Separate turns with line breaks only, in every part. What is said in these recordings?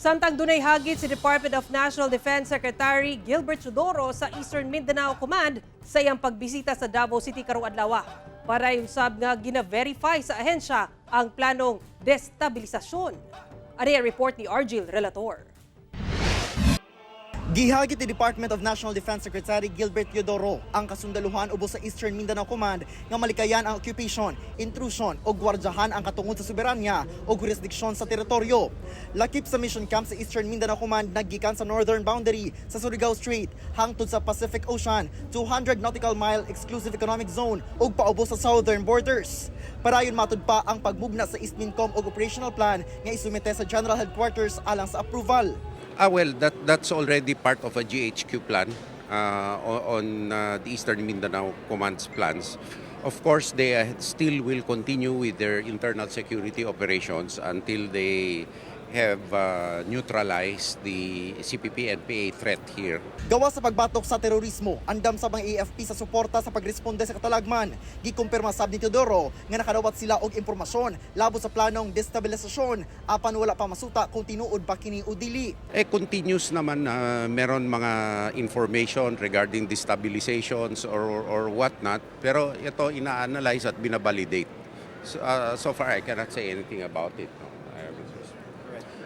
Samtang dunay hagit si Department of National Defense Secretary Gilbert Teodoro sa Eastern Mindanao Command sa iyang pagbisita sa Davao City karong adlaw. Para usab nga gina-verify sa ahensya ang planong destabilisasyon. Ari ang report ni Argil Relator.
Gihagit ni Department of National Defense Secretary Gilbert Teodoro ang kasundaluhan ubos sa Eastern Mindanao Command nga malikayan ang occupation, intrusion o gwardyahan ang katungod sa soberanya o jurisdiksyon sa teritoryo. Lakip sa mission camp sa Eastern Mindanao Command, naggikan sa northern boundary sa Surigao Strait hangtod sa Pacific Ocean, 200 nautical mile exclusive economic zone ug paubos sa southern borders. Padayon matud pa ang pagmugna sa Eastmincom og operational plan nga isumite sa General Headquarters alang sa approval.
Ah, well, that's already part of a GHQ plan on the Eastern Mindanao Command's plans. Of course, they still will continue with their internal security operations until they have neutralized the CPP-NPA threat here.
Gawas sa pagbatok sa terorismo, andam sa ang AFP sa suporta sa pagresponde sa katalagman. Gikumpirma sab ni Teodoro nga nakadawat sila og impormasyon labot sa planong destabilisasyon, apan wala pa masuta kung tinuod ba kini o dili.
Eh, continuous naman na meron mga information regarding destabilizations or whatnot. Pero ito, ina-analyze at binabalidate. So far, I cannot say anything about it. No?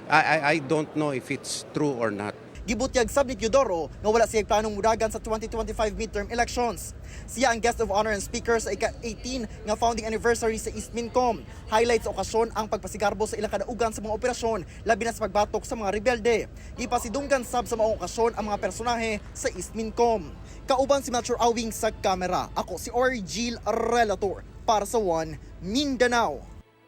I don't know if it's true or not.
Gibutyag sab ni Teodoro nga wala siya planong mudagan sa 2025 midterm elections. Siya ang guest of honor and speaker sa ika-18 nga founding anniversary sa Eastmincom. Highlight sa okasyon ang pagpasigarbo sa ilang kadaugan sa mga operasyon, labi na sa pagbatok sa mga rebelde. Gipasidunggan sab sa maong okasyon ang mga personahe sa Eastmincom. Kauban si Melchor Awing sa kamera. Ako si Orgil Relator para sa One Mindanao.